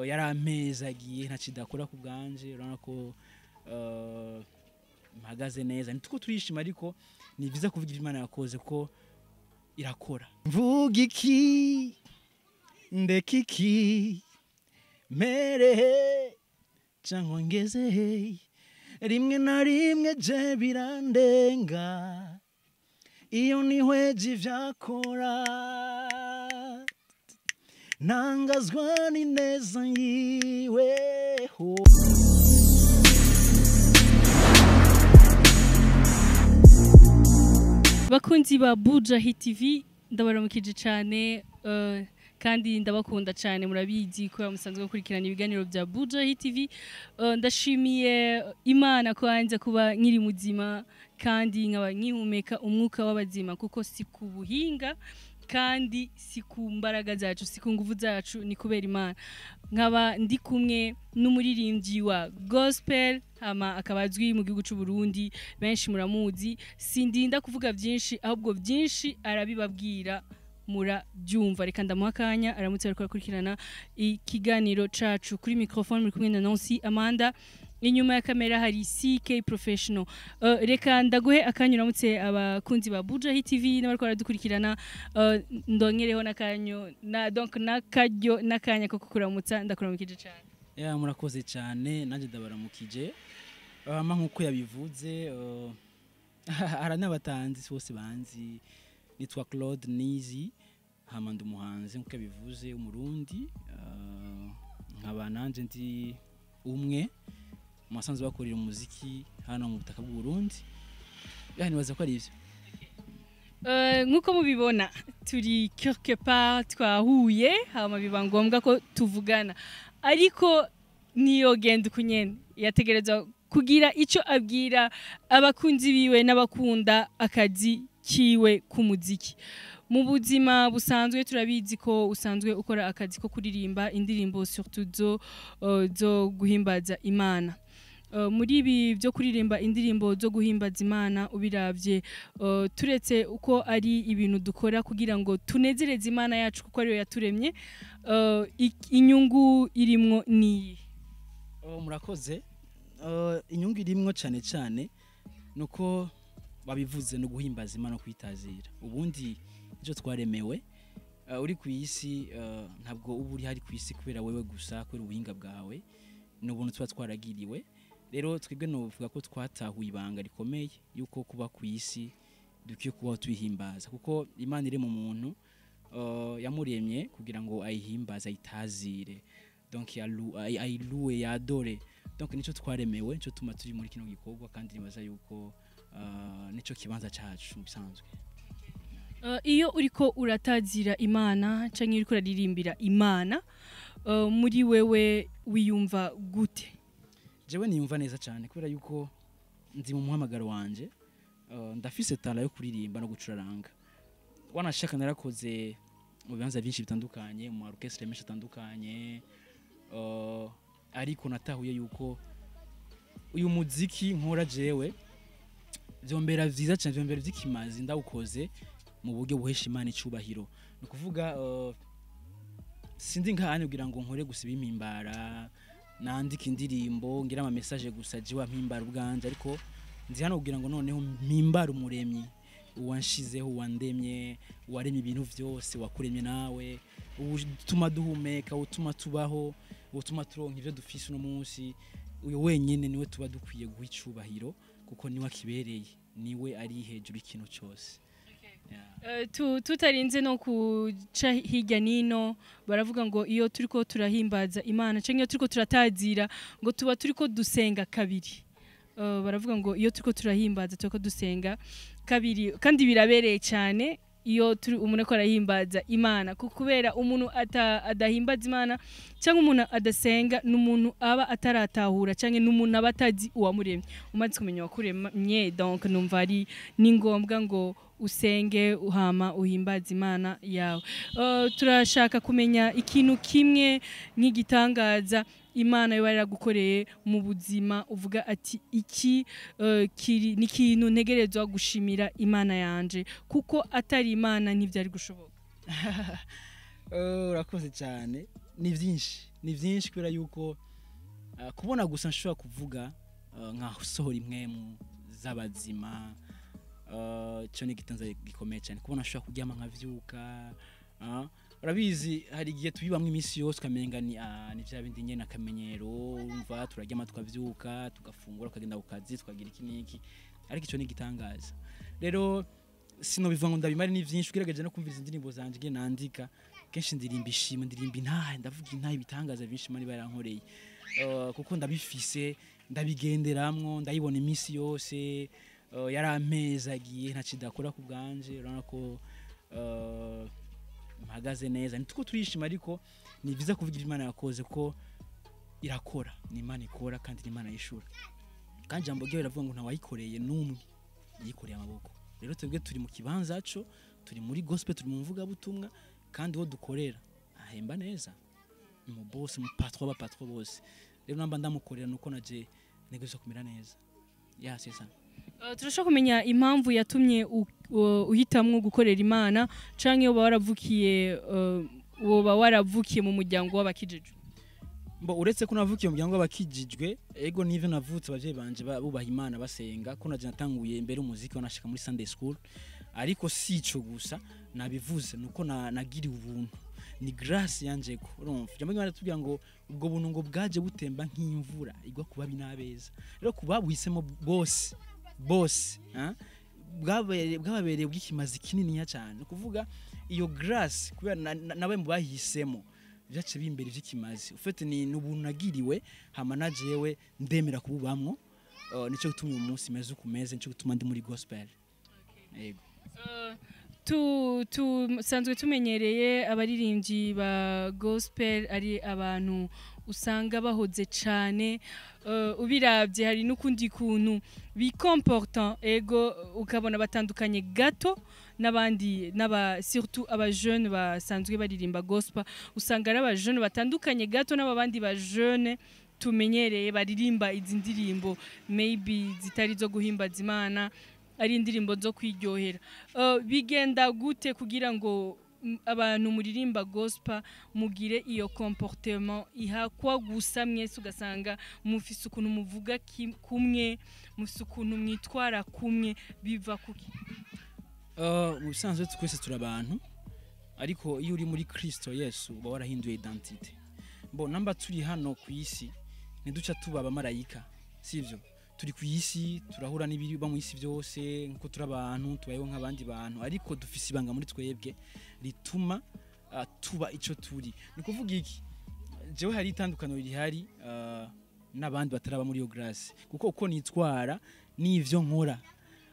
Yarampezagiye, ntacidakora ku bwanje. Urabona ko mpagaze neza, nituko turishima, ariko ni byiza kuvuga ibyo Imana yakoze ko irakora. Mvuga iki, ndeka iki, merehe cyangwa ngeze he? Rimwe na rimwe je birandenga iyo nihweje ivyakora, ntangazwa n'ineza yiweho. Bakunzi ba Buja Hit TV, ndabaramukije cyane, kandi ndabakunda cyane. Murabizi ko musanzwe gukurikirana ibiganiro bya Buja Hit TV. Ndashimiye Imana ko yanze kuba nkiri muzima kandi nkaba nkihumeka umwuka w'abazima, kuko si ku buhinga kandi si ku mbaraga zacu, si ku nguvu zacu, ni kubera Imana. Nkaba ndi kumwe n'umuririmbyi wa gospel, hama akaba azwi mu gihugu cy'u Burundi, benshi muramuzi. Sindinda kuvuga byinshi, ahubwo byinshi arabibabwira, murabyumva. Reka ndamuha akanya aramutse ariko arakurikirana ikiganiro cacu. Kuri microphone muri kumwe na Nancy Amanda, inyuma ya kamera hari CK Professional. Reka ndaguhe akanya uramutse abakunzi ba Buja Hit TV n'abariko baradukurikirana. Ndongereho n'akanyo na donc n'akaryo n'akanya ko kukuramutsa. Ndakuramukije cyane. Ya, murakoze cyane, nanjye ndabaramukije. Ama nk'uko yabivuze, haranabatanzi bose banzi, nitwa Claude Nizi, hama ndi umuhanzi nk'uko yabivuze w'Umurundi, nkaba nanjye ndi umwe mu basanzwe bakorera umuziki hano mu butaka bw'u Burundi. Ya, nibaza ko ari ivyo. Nk'uko mubibona, turi quelque part, twahuye, hama biba ngombwa ko tuvugana, ariko niyo genda uko nyene yategerezwa kugira ico abwira abakunzi biwe n'abakunda akazi kiwe k'umuziki. Mu buzima busanzwe turabizi ko usanzwe ukora akazi ko kuririmba indirimbo, surtout zo guhimbaza Imana. Muri ibi byo kuririmba indirimbo zo guhimbaza Imana, ubiravye, turetse uko ari ibintu dukora kugira ngo tunezereze Imana yacu kuko ariyo yaturemye, inyungu irimwo niyi? Oh, murakoze. Inyungu irimwo cyane cyane nuko babivuze, no guhimbaza Imana no kwitazira. Ubundi icyo twaremewe, uri ku isi, ntabwo uba uri hari ku isi kubera wewe gusa, kubera ubuhinga bwawe, ni ubuntu tuba twaragiriwe. Rero twebwe novuga ko twatahuye ibanga rikomeye yuko kuba ku isi dukwiye kubaho tuyihimbaza, kuko Imana iri mu muntu, yamuremye kugira ngo ayihimbaze, ayitazire, donc ayiluwe, yadore. Donc nico twaremewe, nico tuma turi muri kino gikorwa, kandi nibaza yuko nico kibanza cacu mu bisanzwe. Iyo uriko uratazira Imana canke uriko uraririmbira Imana, muri wewe wiyumva gute? Jewe niyumva neza cyane kubera yuko ndi mu muhamagaro wanje. Ndafise talent yo kuririmba no gucuraranga. Wanashaka narakoze mu bibanza byinshi bitandukanye, mu orchestre menshi atandukanye, ariko natahuye yuko uyu muziki nkora jewe vyombera vyiza cyane, vyombera vy'ikimazi ndawukoze mu buryo buhesha Imana icubahiro. Ni ukuvuga, sindi nkahanye kugira ngo nkore gusa ibimpimbara, nandika indirimbo ngira ama message gusa jiwa mpimbara ubwanje, ariko nzi hano kugira ngo noneho mpimbare Umuremyi, uwanshizeho, uwandemye, uwaremye ibintu vyose, wakuremye nawe, utuma duhumeka, utuma tubaho, utuma turonka ivyo dufise uno munsi. Uyu wenyene niwe tuba dukwiye guha icubahiro, kuko niwe akibereye, niwe ari hejuru y'ikintu cyose. Yeah. Tutarinze no kuca hirya nino, baravuga ngo iyo turiko turahimbaza Imana canke iyo turiko turatazira, ngo tuba turiko dusenga kabiri. Baravuga ngo iyo turiko turahimbaza turiko dusenga kabiri, kandi birabereye cyane iyo turi umuntu ariko arahimbaza Imana, kuko kubera umuntu adahimbaza Imana cyangwa umuntu adasenga n'umuntu aba ataratahura cyangwa n'umuntu aba atazi uwamuremye. Umaze kumenya uwakuremye, donc numva ari ni ngombwa ngo usenge uhama uhimbaza Imana yawe. Turashaka kumenya ikintu kimwe nk'igitangaza Imana yoba yaragukoreye mu buzima, uvuga ati iki kiri ni ikintu ntegerezwa gushimira Imana yanje, kuko atari Imana ntibyari gushoboka. Urakoze cyane. Ni byinshi, ni byinshi, kubera yuko kubona gusa nshobora kuvuga, nkasohora impwemu z'abazima, cyo ni igitanza gikomeye cyane. Kubona nshobora kuryama nkavyuka, urabizi, hari igihe tubibamwo iminsi yose ukamenga ni vya bindi nyene, akamenyero. Umva, turaryama tukavyuka, tugafungura, tukagenda ku kazi, tukagira iki n'iki, ariko ico ni igitangaza. Rero sinobivuga ngo ndabimare, ni vyinshi. Ugerageje no kumviriza indirimbo zanje ngiye nandika, kenshi ndirimba ishimwe, ndirimba intahe, ndavuga intahe, ibitangaza byinshi Imana iba yarankoreye. Kuko ndabifise, ndabigenderamwo, ndayibona iminsi yose. Yarampezagiye, ntaco idakora ku bwanje. Urabona ko mpagaze neza, nituko turishima, ariko ni byiza kuvuga ibyo Imana yakoze, ko irakora. Ni Imana ikora kandi ni Imana yishura, kandi ijambo ryayo riravuga ngo ntawayikoreye n'umwe, yikoreye amaboko. Rero twebwe turi mu kibanza co, turi muri gospel, turi mu mvugabutumwa, kandi uwo dukorera ahemba neza, ni mu boss, mu patron, ba patron bose. Rero namba ndamukorera, nuko naje ntegerezwa kumera neza. Ya, c'est ça. Turashobora kumenya impamvu yatumye uhitamwo gukorera Imana, canke woba waravukiye mu muryango w'abakijijwe? Mbo uretse ko navukiye mu muryango w'abakijijwe, ego, nivyo, navutse abavyeyi banje bubaha Imana, basenga, ko naje natanguye imbere umuziki, wanashika muri Sunday school. Ariko si ico gusa, nabivuze nuko nagiriwe ubuntu, ni grâce yanje. Ko urumva ijambo ry'Imana ritubwira ngo ubwo buntu ngo bwaje butemba nk'imvura igwa ku babi n'abeza. Rero ku babuhisemo bose bose, ah, bwababereye bw'ikimazi kininiya cyane. Ni ukuvuga iyo grâce, kubera nawe mu bahisemo, byace bimbere vy'ikimazi. Ufite ni ubuntu nagiriwe, hama na jewe ndemera kububamwo. Nico gituma uyu munsi meze uko meze, nico gituma ndi muri gospel, yego. Tu sanzwe tumenyereye abaririmbyi ba gospel ari abantu usanga bahoze cane. Ubiravye hari n'ukundi kuntu bikomporta, ego, ukabona batandukanye gato n'abandi, n'aba surtout aba jeune basanzwe baririmba gospel, usanga ari aba jeune batandukanye gato n'abandi ba jeune tumenyereye baririmba izi ndirimbo maybe zitari zo guhimbaza Imana, ari indirimbo zo kwiryohera. Bigenda gute kugira ngo abantu muririmba gospel mugire iyo comportement ihakwa gusa mwese, ugasanga mufise ukuntu muvuga kumwe, mufise ukuntu mwitwara kumwe? Biva kuki? Mu bisanzwe twese turi abantu, ariko iyo uri muri Kristo Yesu uba warahinduye identité. Bo namba turi hano ku isi, ntiduca tuba abamarayika, sivyo? Turi ku isi, turahura n'ibiba mu isi byose nkuko turi abantu, tubayeho nk'abandi bantu, ariko dufise ibanga muri twebwe rituma tuba ico turi. Ni kuvuga iki? Jewe hari itandukaniro rihari n'abandi bataraba muri iyo grâce, kuko uko nitwara n'ivyo nkora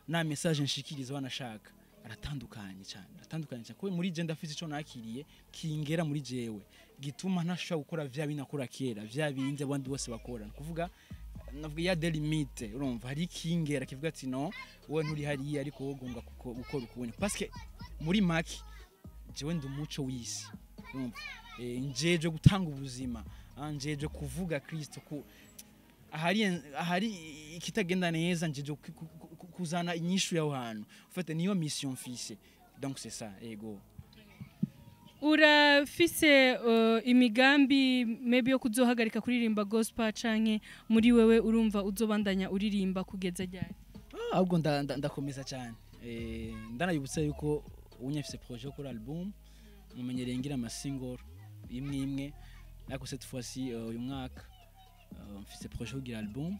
na message nshikiriza banashaka aratandukanye cyane, aratandukanye cyane, kuko muri je ndafise ico nakiriye kingera muri jewe, gituma ntashobora gukora vya binakora kera, vya bindi abandi bose bakora. Ni kuvuga navuga ya des limites. Urumva, hari ikingera kivuga ati: "No, wowe nturi hariya, ariko wowe ugomba gukora ukundi." Parce que muri make jewe ndi umuco w'isi. Urumva, njeje gutanga ubuzima, njeje kuvuga Kristo ku ahari ikitagenda neza, njeje kuzana inyishu yaho hantu. Ufite niyo mission mfise, donc c'est ça, ego. Urafise imigambi maybe yo kuzohagarika kuririmba gospel, canke muri wewe urumva uzobandanya uririmba kugeza ryari? Ahubwo ndakomeza cyane. Ndanayibutsa yuko ubu nyafise projet yo kuri album. Mumenyereye ngira ama single imwe imwe, ariko cette fois-ci, uyu mwaka, mfise projet yo kugira album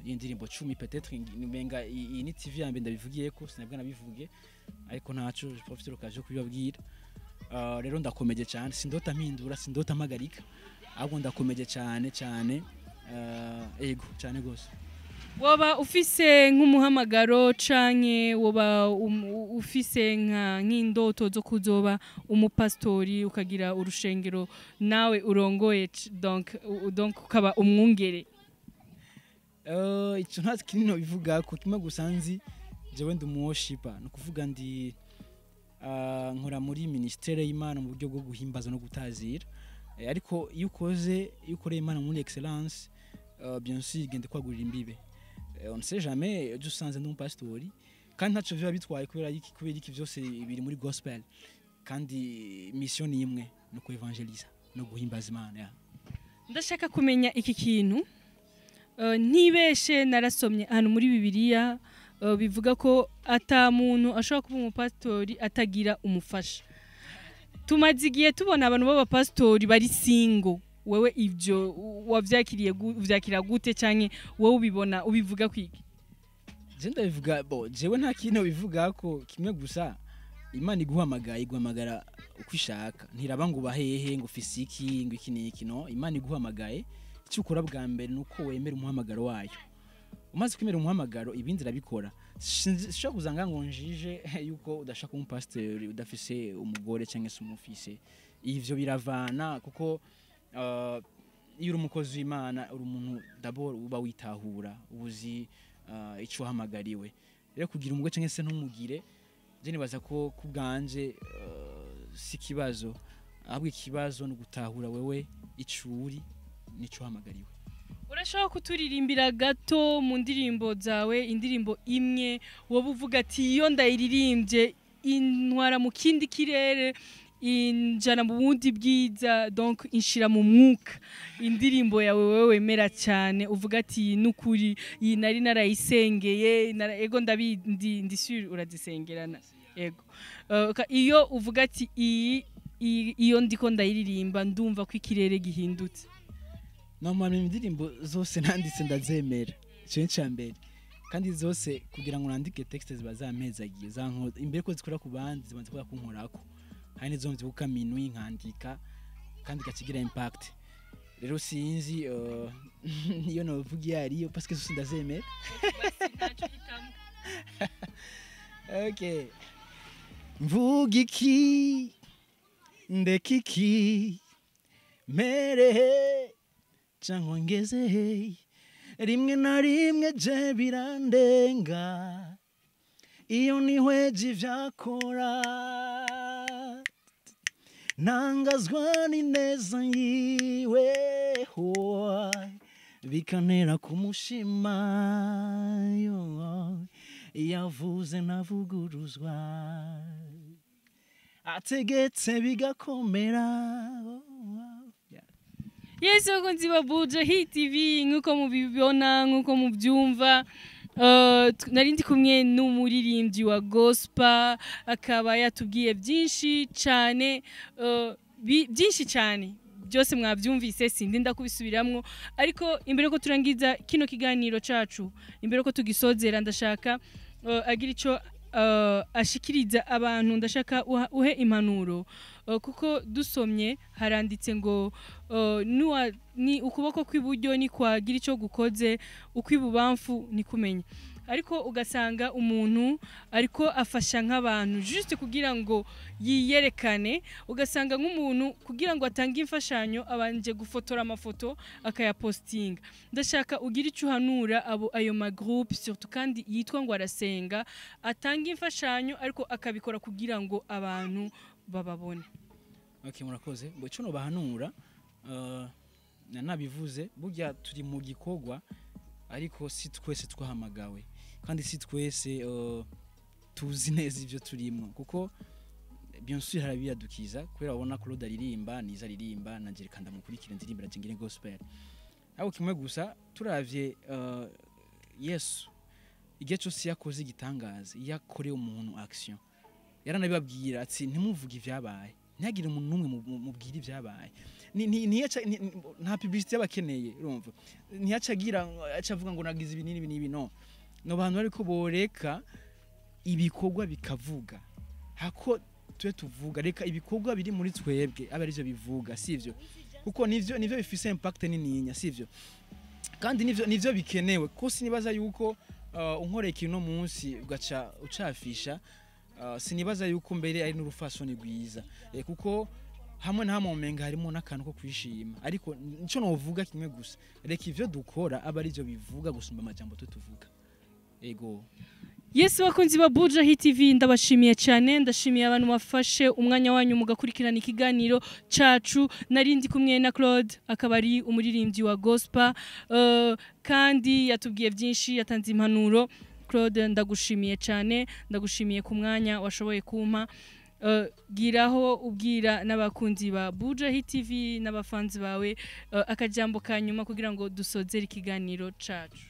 y'indirimbo 10 peut-être. Nimenga iyi ni TV ya mbere ndabivugiye, ko sinabwo nabivuge, ariko ntaco, je profite l'occasion yo kubibabwira. Rero ndakomeje cyane, sindota mpindura, sindota mpagarika, ahubwo ndakomeje cyane cyane, ego, cyane gose. Woba ufise nk'umuhamagaro, canke woba ufise nk'indoto zo kuzoba umupastori, ukagira urushengero nawe urongoye, donc ukaba umwungere? Ico nta kinini bivuga ko, kimwe gusa nzi, jewe ndi umuworshiper. Ni ukuvuga ndi nkora muri ministère y'Imana mu buryo bwo guhimbaza no gutazira. Ariko iyo ukoreye Imana muri excellence, bien sûr igenda kwagurira imbibe. On ne sait jamais, ejo usanze ndi umupastori, kandi ntaco biba bitwaye. Kubera iki? Byose biri muri gospel, kandi mission ni imwe, ni ku évangéliser. no guhimbaza Imana ya. Ndashaka kumenya iki kintu. Ntibeshe narasomye ahantu muri Bibiliya bivuga ko ata muntu ashobora kuba umupasitori atagira umufasha. Tumaze igihe tubona abantu b'abapasitori bari single. Wewe ibyo wavyakiriye uvyakira gute, canke wowe ubibona ubivuga kwiki? Je ndabivuga bo, jewe nta kintu bivuga ko kimwe gusa, Imana iguhamagaye iguhamagara uko ishaka, ntiraba ngo ubahehe ngo ufise iki ngo iki n'iki. No, Imana iguhamagaye, icyo ukora bwa mbere ni uko wemera umuhamagaro wayo. Umaze kwemera umuhamagaro, ibindi irabikora. Sinshobora kuza ngaha ngo njije yuko udashaka kuba umupasiteri udafise umugore cyangwa se umufise. Ivyo biravana, kuko iyo uri umukozi w'Imana, uri umuntu d'abord uba witahura, uba uzi ico uhamagariwe. Rero kugira umugore cyangwa se ntumugire, je nibaza ko ku bwanje si ikibazo, ahubwo ikibazo ni ugutahura wewe ico uri n'ico uhamagariwe. Urashobora kuturirimbira gato mu ndirimbo zawe, indirimbo imwe wowe uvuga ati iyo ndayiririmbye intwara mu kindi kirere, injana mu bundi bwiza, donc inshira mu mwuka? Indirimbo yawe wewe wemera cyane, uvuga ati iyi nukuri, iyi nari narayisengeye, ego ndabi ndi sûr urazisengerana, ego. Iyo uvuga ati iyi iyo ndiko ndayiririmba ndumva ko ikirere gihindutse. Normalement indirimbo zose nanditse ndazemera, ico ni ica mbere. Kandi zose kugira ngo nandike texte ziba zampezagiye, zanko imbere ko zikora ku bandi zibanza kuba kunkorako. Hari n'izo mvyuka minui nkandika kandi gacigira impact. Rero sinzi niyo novuga iyo ariyo, parce que zose ndazemera. Okay. Mvuga iki, ndeka iki, merehe cyangwa ngeze he? Rimwe na rimwe je birandenga iyo nihweje ivyakora, ntangazwa n'ineza yiwe, ho, bikantera kumushima yo. Yavuze ntavuguruzwa, ategetse bigakomera. Yeah. Yesu, bakunzi ba Buja Hit TV, nk'uko mubibona, nk'uko mubyumva, nari ndi kumwe n'umuririmbyi wa gospel, akaba yatubwiye byinshi cyane, byinshi cyane byose mwabyumvise, sindi ndakubisubiramwo. Ariko imbere ko turangiza kino kiganiro cacu, imbere ko tugisozera, ndashaka agira ico ashikiriza abantu. Ndashaka uhe impanuro, kuko dusomye haranditse ngo ni ukuboko kw'iburyo ni kwagira ico gukoze, ukw'ibubamfu ni kumenya. Ariko ugasanga umuntu ariko afasha nk'abantu juste kugira ngo yiyerekane, ugasanga nk'umuntu kugira ngo atange imfashanyo abanje gufotora amafoto akayapostinga. Ndashaka ugira icyo uhanura abo ayo ma groupe surtout, kandi yitwa ngo arasenga, atanga imfashanyo ariko akabikora kugira ngo abantu bababone. Okay, murakoze. Ngo ico nobahanura, nabivuze, burya turi mu gikorwa, ariko si twese twahamagawe, kandi si twese tuzi neza ivyo turimwo, kuko bien sûr harabiyadukiza kubera babona Claude aririmba, niza aririmba, nanje reka ndamukurikira ndirimbira jingire gospel. Ariko kimwe gusa, turavye Yesu igihe cyose yakoze igitangaza, iyo akoreye umuntu action, yaranabibabwira ati ntimuvuge ivyabaye, ntihagire umuntu n'umwe mubwira ibyabaye. Nta publicité yabakeneye, urumva ntiyaca agira aca avuga ngo nagize ibi n'ibi n'ibi. No bantu ariko boreka ibikorwa bikavuga, hako twe tuvuga, reka ibikorwa biri muri twebwe abe arivyo bivuga, sivyo? Kuko nivyo bifise impact nininya, sivyo? Kandi nivyo bikenewe, ko sinibaza yuko unkoreye ikintu no munsi ugaca ucafisha, sinibaza yuko mbere ari n'urufasoni rwiza, kuko hamwe na hamwe umenga harimo n'akantu ko kwishima. Ariko nico novuga kimwe gusa, reka ivyo dukora aba arivyo bivuga gusumba amajambo twe tuvuga, ego. Yesu, bakunzi ba Buja Hit TV, ndabashimiye cyane. Ndashimiye abantu bafashe umwanya wanyu mugakurikirana ikiganiro cacu. Nari ndi kumwe na Claude, akaba ari umuririmbyi wa gospel, kandi yatubwiye byinshi, yatanze impanuro. Claude, ndagushimiye cyane, ndagushimiye ku mwanya washoboye kumpa. Giraho ubwira n'abakunzi ba Buja Hit TV n'abafanzi bawe akajambo ka nyuma kugira ngo dusozere ikiganiro cacu.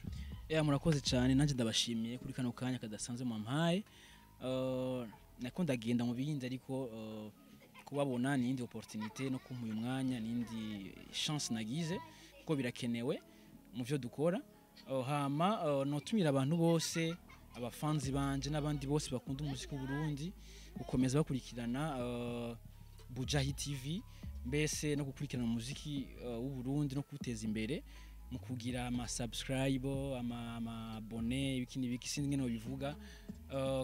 Ya, murakoze cyane, nanjye ndabashimiye kuri kano kanya kadasanzwe mwampaye. Nako ndagenda mu bindi, ariko kubabona ni iyindi opportunité, no kumpa uyu mwanya ni iyindi chance nagize, kuko birakenewe mu byo dukora. Hama notumira abantu bose, abafanzi banje n'abandi bose bakunda umuziki w'u Burundi, gukomeza bakurikirana Bujahi TV, mbese no gukurikirana umuziki w'u Burundi no kuwuteza imbere mu kugira ama subscribe, ama abonné, ibiki n'ibiki, sinzi ngene bivuga,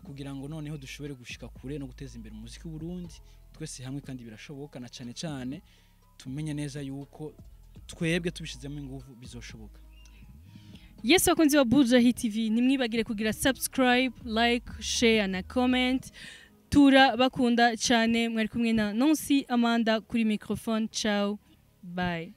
kugira ngo noneho dushobore gushika kure no guteza imbere umuziki w'u Burundi twese hamwe, kandi birashoboka, na cane cane tumenye neza yuko twebwe tubishizemo ingufu bizoshoboka. Yes, bakunzi wa Buja Hit TV, ntimwibagire kugira subscribe, like, share na comment. Turabakunda cyane. Mwari kumwe na Nancy Amanda kuri microphone. Ciao, bye.